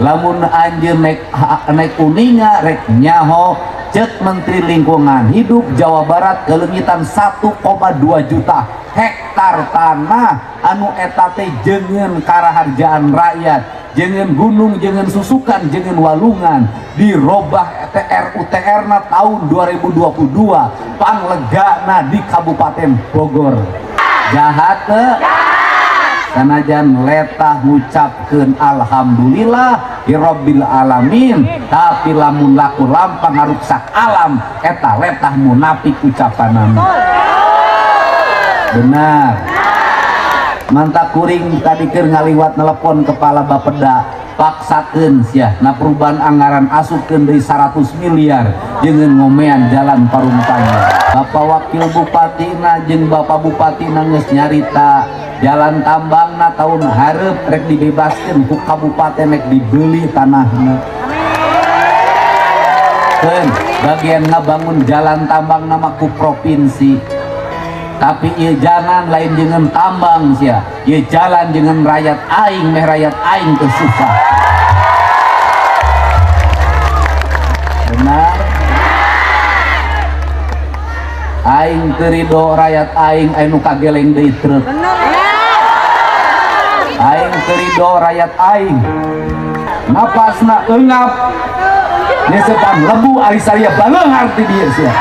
Lamun anjeun naik naik uninga rek nyaho, cek Menteri Lingkungan Hidup, Jawa Barat kaleungitan 1,2 juta hektar tanah anu eta teh jeungeun karaharjaan rakyat, jeungeun gunung, jeungeun susukan, jeungeun walungan. Dirobah RUTR na tahun 2022, panglegana di Kabupaten Bogor. Jahat teu? Sanajan letah ngucapkeun alhamdulillah hirabbil alamin, tapi lamun laku lampang ngaruksak alam, eta letah munafik ucapanana. Benar? Mantak kuring tadi keur ngaliwat telepon kepala Bappeda, paksakeun sia na perubahan anggaran, asupkeun deui 100 miliar jeung ngomean jalan Parung Panjang. Bapak Wakil Bupati na jeung Bapak Bupati na geus nyarita jalan tambang na tahun hareup rek dibebaskeun ku kabupaten, rek dibeli tanahna. Keun bagian ngabangun jalan tambang nama ku provinsi, tapi ieu jalan lain dengan tambang sia, ieu jalan dengan rakyat aing, meh rakyat aing teu susah. Benar? Aing teu ridho rakyat aing anu kageleng deui truk. Aing teu ridho rakyat aing napasna eungap nyesepan lebu, ari saria baleunghar ti dieu sia.